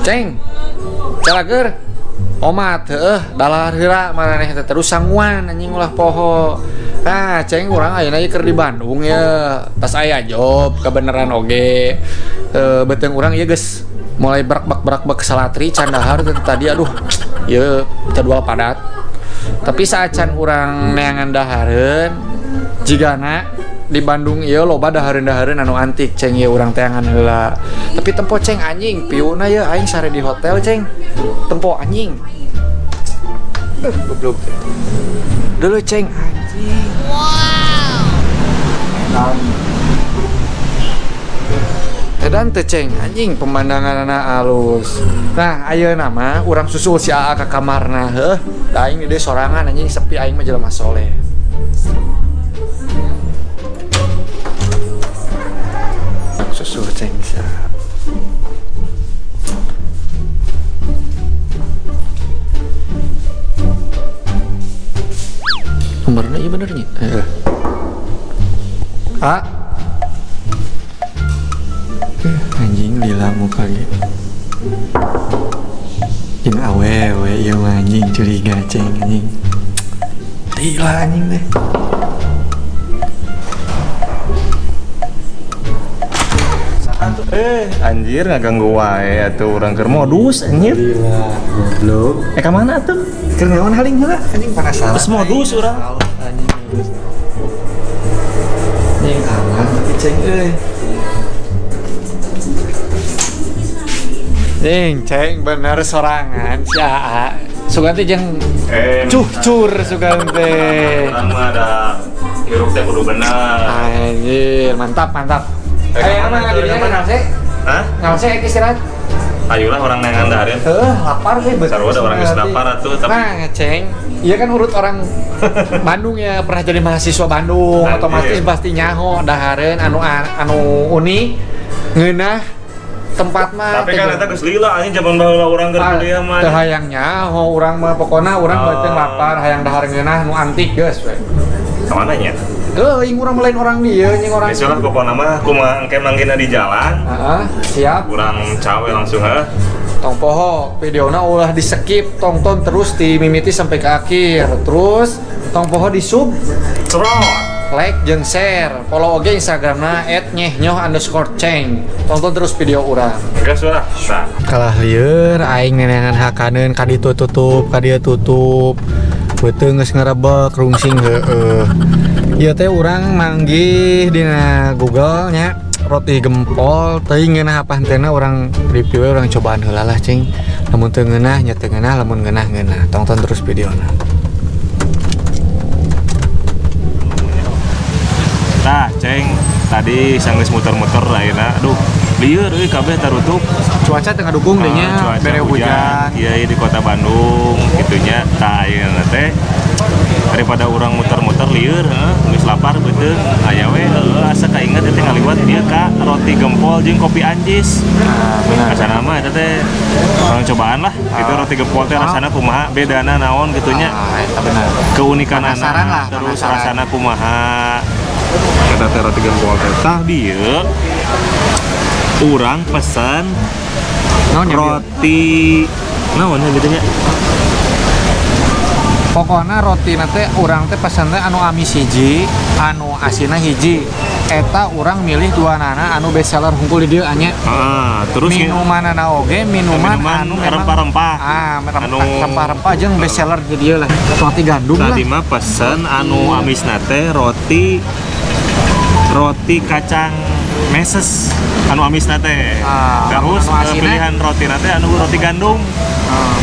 Ceng. Calager. Omat heueuh dalar heula maraneh teh terus sanguan anjing ulah poho. Nah, ceng urang ayeuna ieu keur di Bandung ya. Tas aya job kebeneran oge. Beuteung urang ieu geus mulai berak-bak salatri candahar teh tadi aduh ieu jadwal padat. Tapi saacan urang neangan dahareun jigana di Bandung ieu loba dahareun-dahareun anu antik ceng ieu urang teangan heula. Tapi tempo ceng anjing piuna ye aing sare di hotel ceng. Tempo anjing. Goblok. Dulu ceng anjing. Wow. Edan teh ceng anjing pemandanganna alus. Nah, ayeuna mah urang susul si AA ka kamarna heuh. Da aing di dieu sorangan anjing sepi aing mah jelema soleh. Susul ceng siap. Nomornya iya bener nya. A. Anjing lila muka gitu. Jeung awewe ieu mah anjing curiga ceng anjing. Lila anjing teh. Anjir ngaganggu wae atuh urang keur modus anjir. Lila goblok. Ka mana atuh? Keur naon haling heula anjing penasaran. Terus modus urang. Anjing. Anjing aman tapi ceng euy. Ceng, ceng bener sorangan si AA. Sugan teh jeung cucur sugan teh. Urang mah ada hirup teh kudu bener. Anjir, mantap, mantap. Emang dirinya kenal sih? Hah? Kenal sih istirahat. Ayolah orang nengan dahareun. Heuh, lapar sih betul. Sarua ada orang geus lapar atuh tapi. Nah, ceng. Iya kan urut orang Bandung ya, pernah jadi mahasiswa Bandung, anjir. Otomatis pasti nyaho dahareun anu anu unik ngeunah tempat mah. Tapi kan eta geus lila anjing zaman baheula urang keur kuliah mah. Teu hayang nyaho urang mah pokona urang beuteung lapar hayang dahar ngeunah nu antik geus we. Ka mana nya? Heuh, aing urang lain orang dieu nying orang. Geus lah pokona mah kumaha engke manggina di jalan. Heeh, siap. Urang cawe langsung heuh. Tong poho, videona ulah di skip, tonton terus di mimiti sampai ke akhir. Terus tong poho di sub, cerot, like jeung share. Follow oge Instagramna @nyehnyoh_ceng. Tonton terus video urang. Geus lah. Tah. Kalah lieur aing neneangan hakaneun ka ditu tutup, ka dieu tutup. Beuteung geus ngerebek rungsing heueuh. Ieu teh urang manggih dina Google nya roti gempol teuing ngeunah apa henteu urang review urang cobaan heula lah cing. Lamun teu ngeunah nya teu ngeunah, lamun ngeunah ngeunah. Tonton terus videona. Tah, ceng, tadi sanggeus muter-muter ayeuna. Aduh, lieur euy kabeh tarutup. Cuaca teu ngadukung deh nya, bere hujan. Iya, di kota Bandung gitunya. Tah ayeuna teh daripada urang muter-muter lieur heuh, geus lapar beuteung. Aya we heueuh asa kainget teh ngaliwat dieu ka roti gempol jeung kopi anjis. Nah, benar. Rasana mah eta teh urang cobaan lah. Gitu roti gempol teh rasana kumaha, bedana naon gitunya. Ah, eta benar. Keunikanana penasaran lah, terus penasaran. Rasana kumaha. Eta teh roti gempol teh. Tah dieu urang pesen naon ya, roti naon ya gitu nya. Pokokna roti teh urang teh pesen teh anu amis hiji, anu asinna hiji. Eta urang milih dua nana anu best seller hungkul di dieu anya. Heeh, terus minumanana oge minuman anu rempah-rempah. Ah, anu rempah-rempah jeung best seller di dieu lah. Roti gandum lah. Tadi mah pesen anu amisna teh roti kacang meses anu amisna teh. Ah, terus anu asinna? Pilihan roti teh anu roti gandum.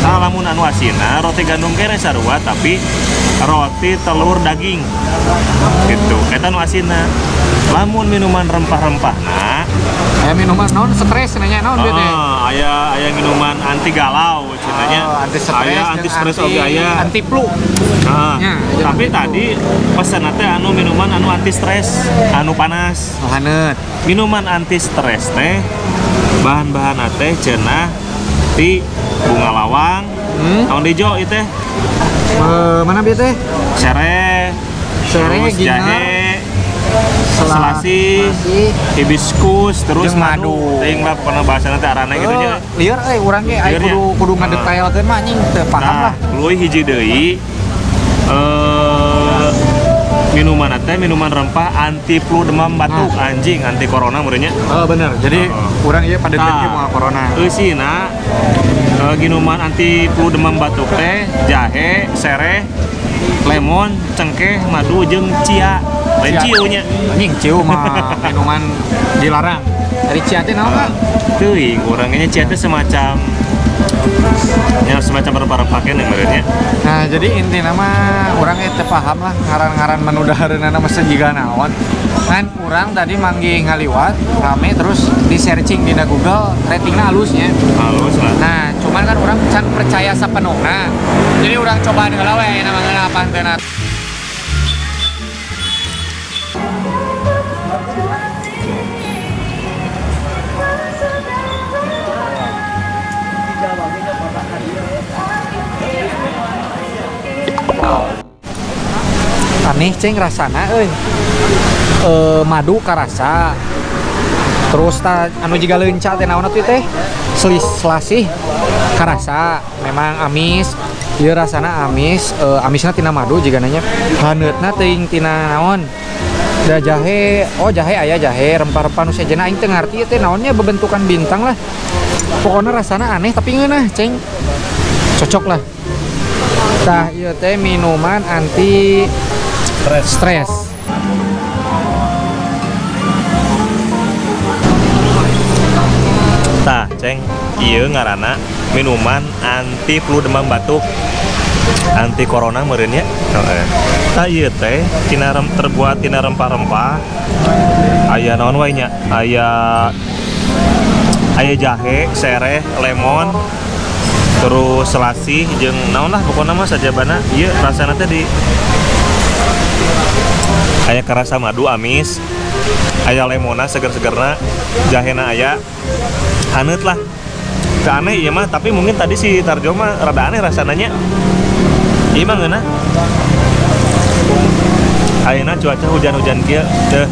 Nah, lamun anu asinna roti gandum kere sarua tapi roti telur daging. Gitu. Eta anu asinna. Lamun minuman rempah-rempahna, aya minuman naon stres nanya naon dieu teh? Aya minuman anti galau cenanya. Oh, anti stres, aya anti stres oge aya. Anti flu. Heeh. Ya, tapi anti tadi pesan teh anu minuman anu anti stres, anu panas. Oh, haneut. Minuman anti stres teh bahan-bahan teh cenah ti bunga lawang. Naon dejo ieu teh? Mana bieu teh? Sereh. Sereh, terus gingar. Jahe. Selasih, hibiskus, terus jeung madu. Teuing lah pokona bahasana teh arana gitu nya. Lieur euy urang ge aya kudu kudu ngadetailkeun mah anjing teu paham lah. Leuwih hiji deui minuman teh minuman rempah anti flu demam batuk anjing anti corona meureun nya. Oh bener. Jadi urang ieu pada deui moal corona. Eusina minuman anti flu demam batuk teh jahe, sereh, lemon, cengkeh, madu jeung cia. Lain ciu nya. Anjing ciu mah minuman dilarang. Dari cia teh naon, Kang? Teuing urang nya cia teh semacam ya semacam rempah-rempah keneh meureun nya. Nah, jadi intina mah urang teu paham lah ngaran-ngaran menu dahareunana mah jiga naon. Kan urang tadi manggih ngaliwat rame terus di searching dina Google ratingna halusnya. Halus lah. Nah, cuman kan urang can percaya sapenuhna. Jadi urang cobaan heula we ayeuna mah ngeunah apa henteu. Aneh ceng rasana euy. Madu karasa. Terus ta anu jiga leunca teh naon atuh teh? Selasih karasa, memang amis. Ieu rasana amis, amisna tina madu jiga nanya. Haneutna teuing tina naon? Da jahe, oh jahe aya jahe, rempah-rempah nu sejenna aing teu ngarti teh naonnya bebentukan bintang lah. Pokona rasana aneh tapi ngeunah ceng. Cocok lah. Tah ieu teh minuman anti stres. Tah, ceng, ieu ngaranna minuman anti flu demam batuk, anti corona meureun nya. Heeh. Tah ieu teh tina terbuat tina rempah-rempah. Aya naon wae nya? Aya jahe, sereh, lemon, terus selasih jeung naon lah pokona mah sajabana ieu rasana teh di aya karasa madu amis, aya lemona seger-segerna, jahena aya, haneut lah. Teu aneh ieu mah, tapi mungkin tadi si Tarjo mah rada aneh rasananya. Ieu mah ngeunah. Ayeuna cuaca hujan-hujan kieu teh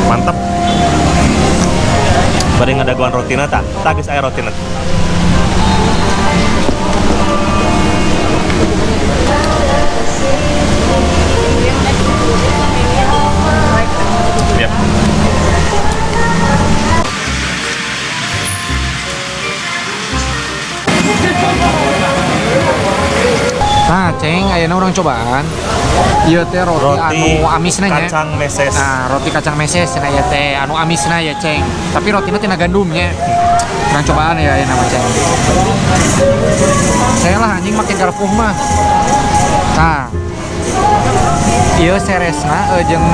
mantep. Bari ngadagoan rotina tah, tah geus aya rotina. Ya. Nah, ceng, ayeuna urang cobaan. Ieu teh roti anu amisna nya. Kacang meses. Nah, roti kacang meses cenah ieu teh anu amisna ya, ceng. Tapi rotina tina gandum nya. Urang cobaan ya ayeuna mah, ceng. Saya lah anjing make garpuh mah. Nah. Ieu seresna jeung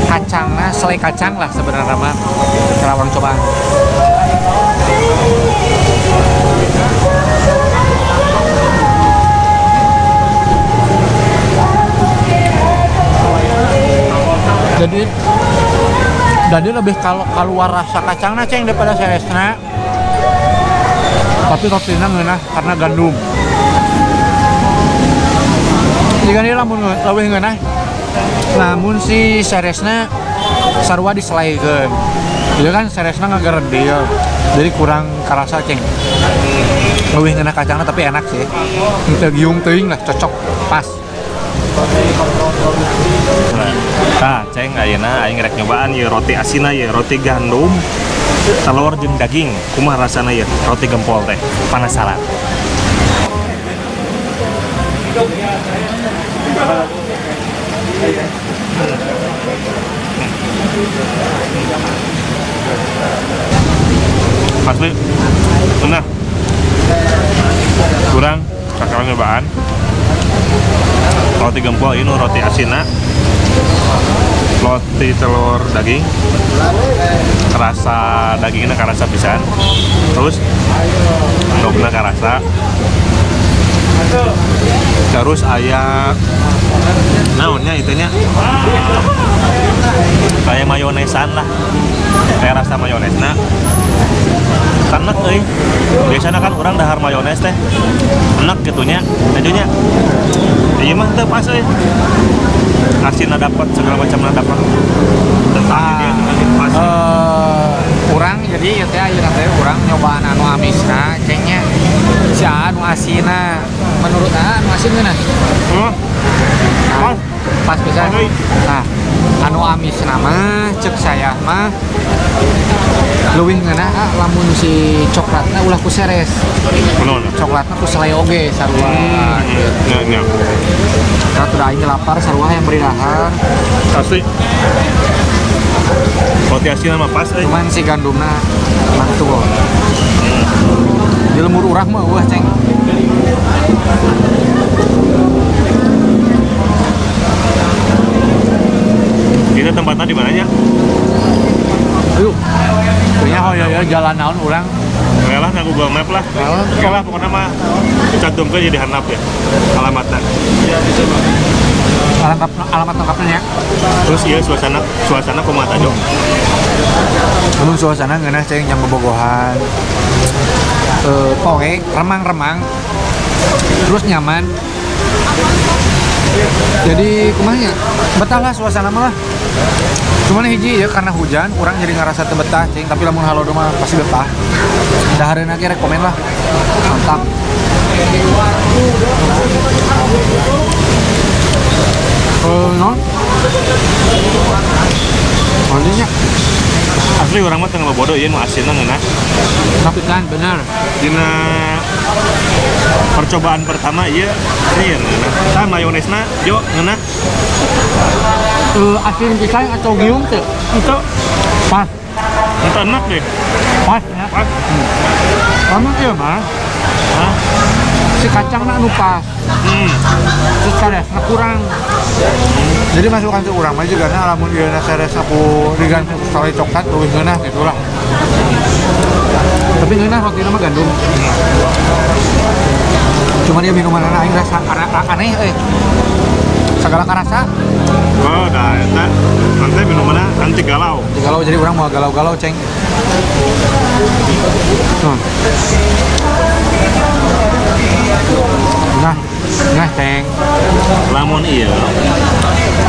kacangna, selai kacang lah sebenarnya mah. Kalau urang cobaan. Jadi lebih kalau keluar rasa kacangna ceng daripada seresna. Tapi rotina ngeunah karena gandum. Jika ini lamun leuwih ngeunah, namun si seresna sarua diselaikeun. Jadi kan seresna ngageredil, jadi kurang karasa ceng. Leuwih ngeunah kacangna tapi enak sih. Henteu giung teuing lah, cocok pas. Tah, ceng ayeuna aing rek nyobaan ieu roti asinna ieu, roti gandum, telur jeung daging. Kumaha rasana ieu roti gempol teh? Penasaran. Asli enak. Kurang kakak nyobaan. Roti gempol ini roti asinna, roti telur daging, kerasa dagingnya kerasa pisan, terus endogna kerasa, terus aya naonnya itunya kayak mayonesan lah, kayak rasa mayonesna. Enak euy. Biasanya kan orang dahar mayones teh enak gitunya, ajunya. Iya mah teu pas euy. Asinna dapat, segala macamna dapat. Tentang dia pas. Urang jadi ya teh ayeuna teh urang nyobaan anu amisna cengnya si anu asinna menurut anu asin ngeunah. Pas. Pas pisan. Oke. Nah, anu amisna mah cek saya mah leuwih ngeunah lamun si coklatna ulah ku seres. Kunaon? Coklatna ku selai oge sarua. Gitu. Nya nya. Karena udah aing lapar sarua yang beri dahar. Asli. Roti asin mah pas euy. Cuman si gandumna mantul. Di lemur urang mah eueuh ceng. Kita tempatnya di mananya? Ayo. Kayaknya oh ya jalan naon urang. Oke lah, nah Google Map lah. Oke lah, pokoknya mah dicantumkan jadi handap ya alamatnya. Alamat lengkapnya ya. Terus iya suasana kumaha Jo? Namun suasana ngeunah ceng jam bobogohan. Poe remang-remang. Terus nyaman. Jadi kumaha nya? Betah lah suasana mah lah. Cuman hiji ya karena hujan, orang jadi ngerasa teu betah cing, tapi lamun halodo mah pasti betah. Dahareuna ge rekomen lah. Mantap. Non? Mandinya. Asli urang mah teu bodoh ieu nu asinna ngeunah. Tapi kan bener. Dina percobaan pertama ieu ieu ngeunah. Tah mayonesna jo ngeunah. Asin pisan atau giung teu? Itu Pas. Itu enak deh. Pas ya. Pas. Kamu ieu mah. Hah? Si kacangna anu pas. Terus seresna kurang. Jadi masukan ke urang mah juga na lamun ieu na seresna ku diganti ku selai coklat leuwih ngeunah gitu lah. Tapi ngeunah rotina mah gandum. Cuman dia minumanna aing rasa aneh euy. Segala karasa. Oh, dah eta. Nanti minumanna anti galau. Anti galau jadi urang mau galau-galau, ceng. Nah, ceng. Lamun ieu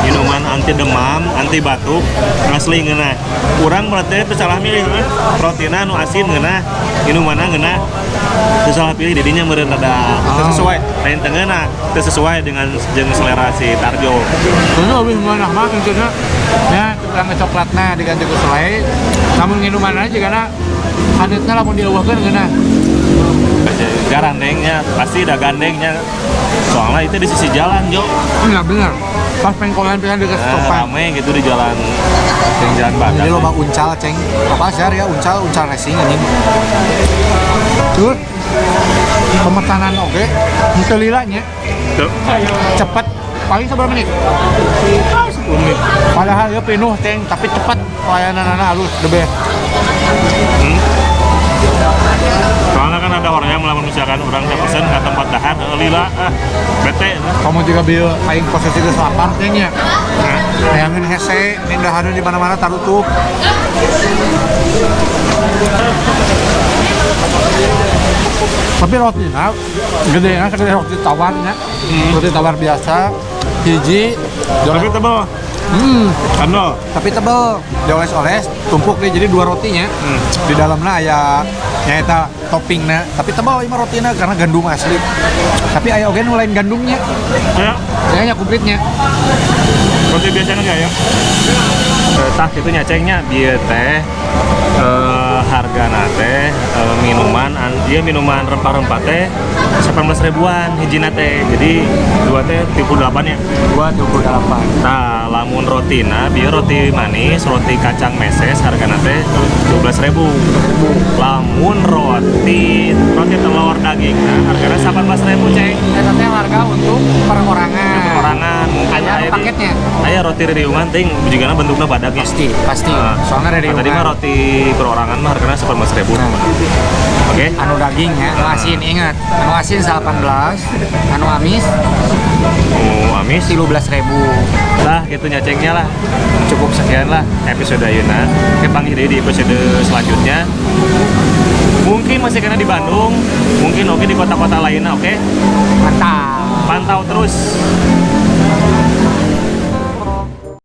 minuman anti demam, anti batuk, asli ngeunah. Urang berarti teu salah milih, rotina nu asin ngeunah, minumanna ngeunah. Teu salah pilih didinya meureun rada teu sesuai, lain teu ngeunah, teu sesuai dengan jeung selera si Tarjo. Sebenarnya lebih ngeunah mah intinya ya kurang coklatna diganti ku selai. Namun minumanna jigana haneutna lamun dieuweuhkeun ngeunah. Garandengnya pasti ada gandengnya. Soalnya itu di sisi jalan, Jo. Iya benar. Pas pengkolan pisan dekat stopan. Rame gitu di jalan yang jalan Badak. Jadi loba uncal, ceng. Apa sih ya uncal racing anjing. Terus pemesanan oke, henteu lila nya. Cepet, paling seberapa menit? 10 menit. Padahal ya penuh, ceng, tapi cepet pelayananana halus, the best. Soalnya kan ada orang yang melamun misalkan orang yang pesen ke tempat dahar, lila, bete. Kamu juga bieu aing posisi geus lapar teh nya. Hayangin hese, ini dahareun di mana-mana tarutup. Tapi rotina gede nya segede roti tawarnya. Roti tawar biasa, hiji, tapi tebel. Kandel. Tapi tebel, dioles-oles, tumpuk deh jadi dua rotinya. Di dalamnya aya nyaeta toppingna, tapi tebal ieu mah rotina karena gandum asli. Tapi aya oge nu lain gandumnya. Ya. Kayaknya kumplitnya. Roti biasa kan ya? Tah kitu nya cengnya bieu teh hargana teh minuman ieu minuman rempah-rempah teh 18 ribuan hijina teh. Jadi dua teh 38 ya. 2 38. Nah, lamun rotina bieu roti manis, roti kacang meses hargana teh 12.000. Lamun roti telur daging nah hargana 18.000, ceng. Eta teh harga untuk perorangan. Perorangan mungkin aya paketnya. Aya roti ririungan ting jigana bentukna badagnya. Pasti, pasti. Soalnya ririungan. Tadi mah roti perorangan mah hargana 18.000. Nah. Oke. Anu daging ya, anu asin ingat. Anu asin 18, anu amis Oh, amis. 13.000. Lah, gitu nya, Ceng, nya lah. Cukup sekian lah episode ayeuna. Kepanggih deui di episode selanjutnya. Mungkin masih keneh di Bandung, mungkin oke di kota-kota lainnya, oke. Mantap. Pantau terus.